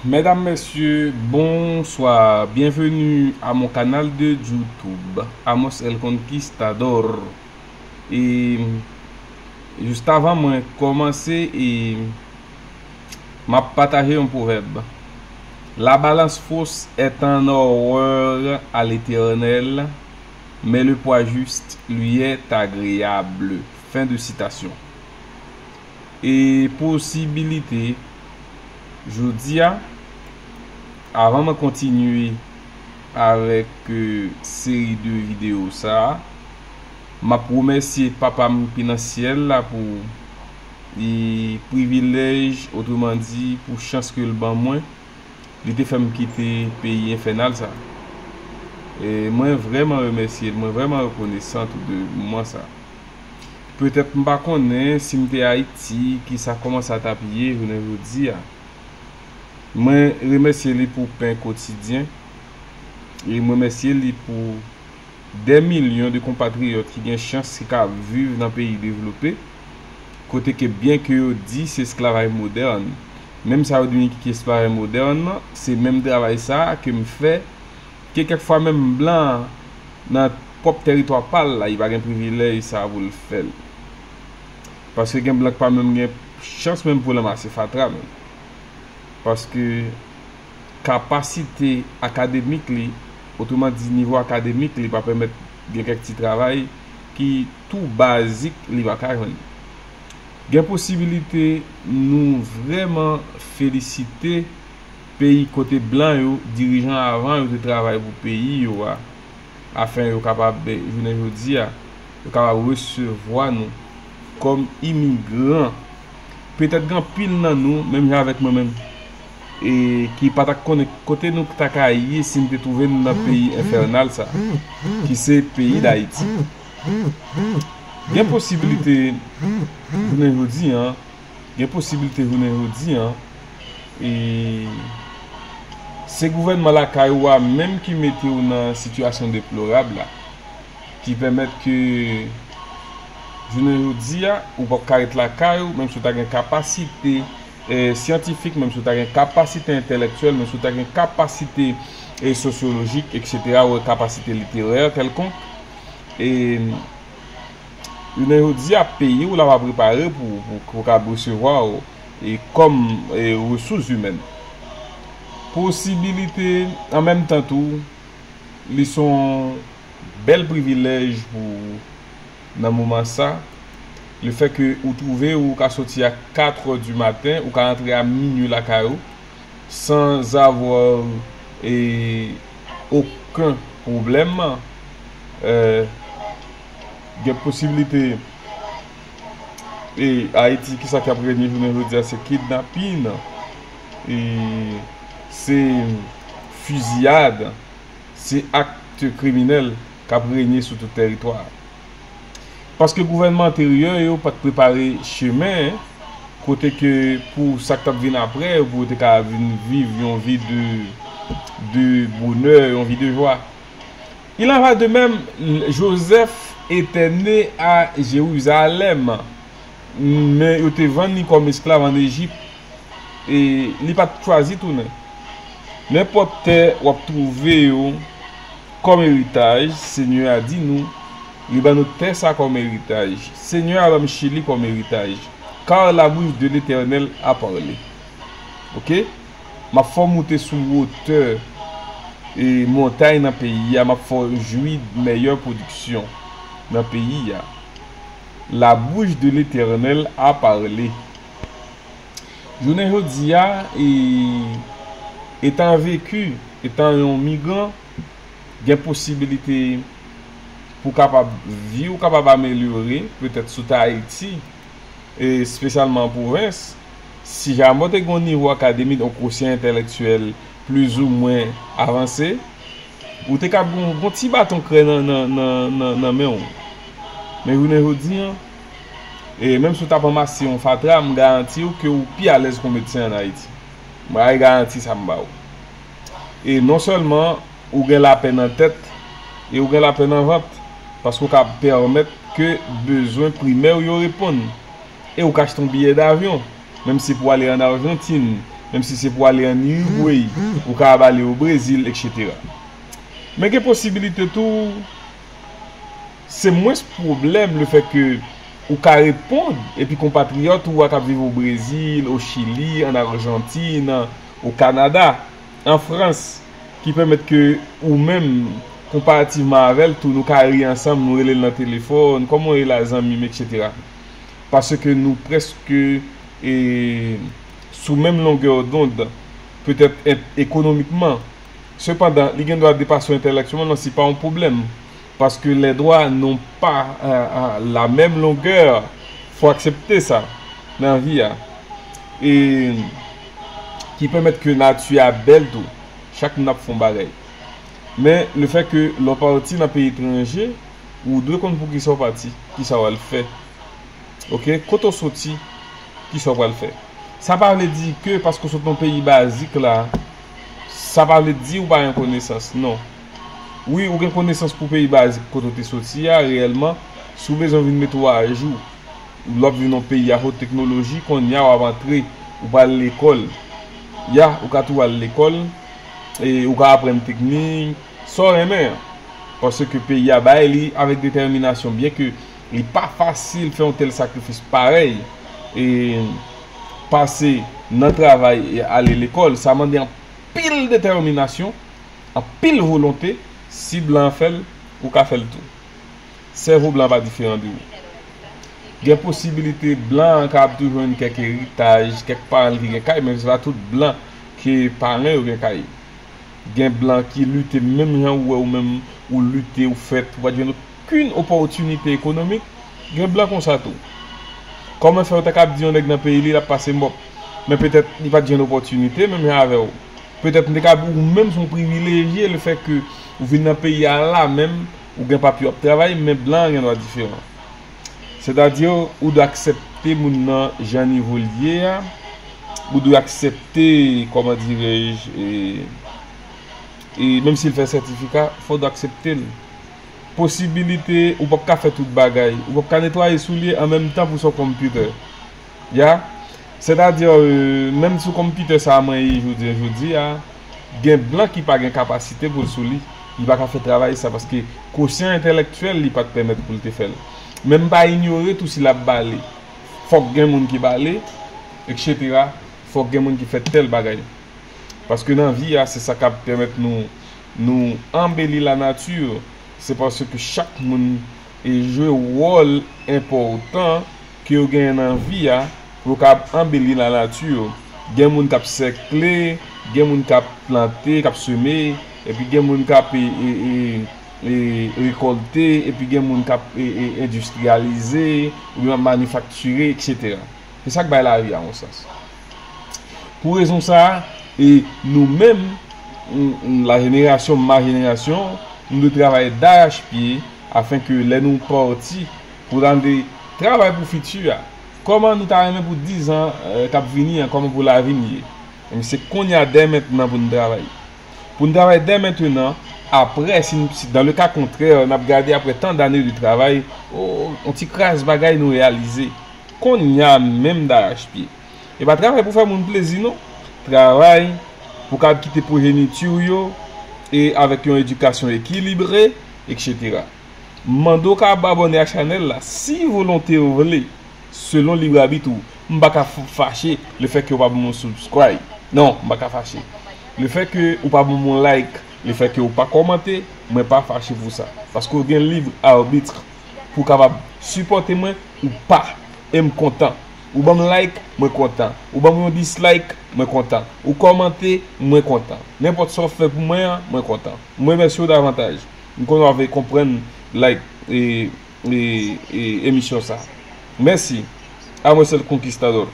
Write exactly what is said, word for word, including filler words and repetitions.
Mesdames, messieurs, bonsoir. Bienvenue à mon canal de YouTube, Amos El Conquistador. E jis avan mwen kòmanse, e m ap pataje yon pwovèb. La balance fausse est en horreur à l'Éternel, mais le poids juste lui est agréable. Fin de citation. E posibilite, jodi a, avan mwen kontinye avèk, e, seri de videyo sa a, m ap remèsye Papa m ki nan syèl la pou, e, privilèj, otreman di, pou chans ke l ban mwen. Li te fè m kite peyi enfènal sa. E mwen vrèman remèsye l, mwen vrèman rekonesan tou de moman sa. Petèt m pa konnen si m te Ayiti, kisa, kòman sa t ap ye jounen jodi a. Mwen remèsye li pou pen kotidyen, e mwen remèsye li pou dè milyon de konpatriyòt ki gen chans, ki ka viv nan peyi devlope, kote ke byen ke yo di se esklavaj modèn, menm sa yo di ki esklavaj modèn nan, se menm travay sa a ke m fè, ke kèk fwa menm blan an nan pwòp tèritwa pa l la, li pa gen privilèj sa a pou l fè l. Paske gen blan k pa menm gen chans menm pou l ranmase fatra menm. Paske kapasite akademik li, otreman di nivo akademik li pa pèmèt gen kèk ti travay ki tou bazik li pa ka jwenn. Gen posibilite nou vrèman felisite peyi kote blan yo, dirijan avan yo te travay pou peyi yo a, afin yo kapab, jounen jodi a, yo kapab resevwa nou kòm imigran. Petèt gen anpil nan nou, menm jan avèk mwen menm, e ki pa ta konnen kote nou ta ka ye si n te twouve n nan peyi enfènal sa, ki se peyi Dayiti. Gen posibilite, jounen jodi a, gen posibilite jounen jodi a, e se gouvènman lakay ou a menm ki mete w nan sitiyasyon deplorab la, ki pèmèt ke jounen jodi a, ou p ap ka ret lakay ou, menm si w ta gen kapasite, e, syantifik, menm si w ta gen kapasite entèlektyèl, menm si w ta gen kapasite, e, sosyolojik, etsetera, ou kapasite literè kèlkonk. E jounen jodi a, peyi w la pa prepare pou, pou, pou ka resevwa w, e kòm, e, resous imèn. Posibilite, an menm tan tou, li se yon bèl privilèj pou ou nan moman sa. Lefèt ke ou twouve ou ka soti a kat è di maten, ou ka rantre a minui lakay ou, sans avoir, e, okenn pwoblèm. E, gen posibilite, e, Ayiti, kisa k ap renye jounen jodi a, se kidnapin, e, se fiziyad, se akte kriminèl k ap renye sou tout tèritwa a. Paske gouvènman anteryè yo pa t prepare chemen kote ke pou sa k t ap vin apre yo, pou yo te ka vin viv yon vi de, de bonè, yon vi de jwa. Il en va de même, Joseph était né à Jérusalem, men yo te vann li kòm esklav ann Ejip, e li pa t chwazi tounen. Nenpòt tè w ap twouve yo kòm eritaj, Senyè a di nou, li ban nou tè sa kòm eritaj. Senyè a ban m Chili kòm eritaj. Car la bouche de l'Éternel a parlé. Oke? M ap fè w moute sou wotè e montay nan peyi a, m ap fè w jwi mèyè pwodiksyon nan peyi a. La bouche de l'Éternel a parlé. Jounen jodi a, e, etan veki, etan yon migran, gen posibilite pou kapab, vi w kapab amelyore, petèt si w te Ayiti, e espesyalman an pwovens, si jamè w te gen yon nivo akademik, yon kosyan entèlektyèl plizoumwen avanse, ou te kab gon, gon ti baton krè nan, nan, nan, nan, nan men w. Men jounen jodi a, e menm si w t ap ranmase yon fatra, m garanti w ke w pi alèz ke yon medsen ann Ayiti. Mwen, ay garanti sa m ba w. E non sèlman ou gen lapè nan tèt, e ou gen lapè nan vant, paske w ka pèmèt ke bezwen primè w yo reponn. E ou ka achte yon biyè davyon, menm si pou ale ann Ajantin, Menm si se pou ale an Irigwe, ou kapab ale o Brezil, etsetera. Men gen posibilite tou, se mwens pwoblèm lefètke ou ka reponn epi konpatriyòt ou a k ap viv o Brezil, o Chili, ann Ajantin, o Kanada, an Frans, ki pèmèt ke ou menm, konparativman avè l tou, nou ka ri ansanm, nou rele l nan telefòn, kòman w ye la zanmi m, etsetera. Paske nou prèske, e, sou menm longè dond, petèt en-, ekonomikman. Sepandan, li gen dwa depase w entèlektyèlman, non, se pa yon pwoblèm. Parce que les droits n'ont pas, euh, euh, la même longueur. Fò aksepte sa nan vi a. E ki pèmèt ke nati a bèl tou. Chak moun ap fè yon bagay. Men lefètke lè w pati nan peyi etranje, ou dwe konn poukisa w pati, kisa w al fè. Oke, kote w soti, kisa w pral fè. Sa pa vle di ke paske w sot nan peyi bazik la, sa pa vle di ou pa gen konesans, non. Wi, ou gen konesans pou peyi bazik kote w te soti a, reyèlman, si w bezwen vin mete w ajou, lè w ap vin nan peyi a, kot teknoloji, kounye a w ap antre, ou pral lekòl. Ya, ou ka tou al lekòl, e ou ka aprann teknik, sa w renmen an. Paske peyi a bay li avèk detèminasyon, byen ke li pa fasil fè yon tèl sakrifis parèy, e pase nan travay e ale lekòl, sa mande anpil detèminasyon, anpil volonte. Si blan an fè l, ou ka fè l tou. Sèvo blan pa diferan de ou. Gen posibilite blan an kapab tou jwenn kèk eritaj, kèk paran l ki gen kay, men se pa tout blan ke paran yo gen kay. Gen blan ki lite menm jan ou wè ou menm ou lite, ou fèt, ou pa t jwenn okenn opòtinite ekonomik. Gen blan konsa tou. Kòman fè w ta kab di yon nèg nan peyi li, l ap pase mòp? Men petèt li pa t jwenn opòtinite menm jan avè w. Petèt m te kab, ou menm se yon privilejye lefètke ou vin nan peyi a la menm, ou gen papye, w ap travay, men blan an gen dwa diferan. Sètadi, ou dwe aksepte moun nan jan nivo l ye a, ou dwe aksepte, kòman dirais-je, e, e menm si l fè sètifika, fò w dwe aksepte l. Posibilite, ou p ap ka fè tout bagay, ou p ap ka netwaye soulye an menm tan pou w sou konpitè. Ya? Sètadi, e, menm sou konpitè sa a mwen ye jodi an jodi a, gen blan ki pa gen kapasite pou l sou li. Li pa ka fè travay sa paske kosyan entèlektyèl li pa t pèmèt pou l te fè l. Men m pa inyore tou si l ap bale. Fòk gen moun ki bale, etsetera. Fòk gen moun ki fè tèl bagay. Paske nan vi a, se sa k ap pèmèt nou, nou anbeli lanati. Se paske chak moun e jwe wòl enpòtan ke yo genyen nan vi a pou yo kab anbeli lanati. Gen moun k ap sèkle, gen moun k ap plante, k ap seme, epi gen moun k ap, e, e, e, e, rekòlte, epi gen moun k ap, e, e, endistriyalize, oubyen ap manifaktire, etsetera. Se sa k bay lavi a yon sans. Pou rezon sa a, e nou menm, m, m, la génération, ma génération, nou dwe travay darachpye afin ke lè nou pati pou n ale travay pou fiti a, kòman nou ta renmen pou dizan, e, k ap vini an, kòman pou lavi n ye? Ebyen, se kounye a, dè mentnan pou n travay. Pou n travay dè mentnan, apre, si, n- si dans le cas contraire, n ap gade apre tant d'années de travail, o, yon ti kras bagay nou reyalize. Kounye a menm darachpye. E pa travay pou fè moun plezi non. Travay pou kab kite pwojeniti w yo e avèk yon edikasyon ekilibre, etsetera. M mande w kab abòne ak chanèl la si volonte w vle, selon libre arbitre ou. M pa ka f- fache lefètke w pa ban m yon subscribe. Non, m pa ka fache. Lefètke ou pa ban m yon like, lefètke ou pa kòmante, mwen pa fache pou sa. Paske w gen libre arbitre pou w kapab sipòte mwen ou pa. E m kontan. Ou ban m like, mwen kontan. Ou ban m yon dislike, mwen kontan. Ou kòmante, mwen kontan. Nenpòt sa w fè pou mwen an, mwen kontan. M remèsye w davantaj. M konnen w ap konprann, like, e, e, e emisyon sa. Mèsi. Amo es el conquistador.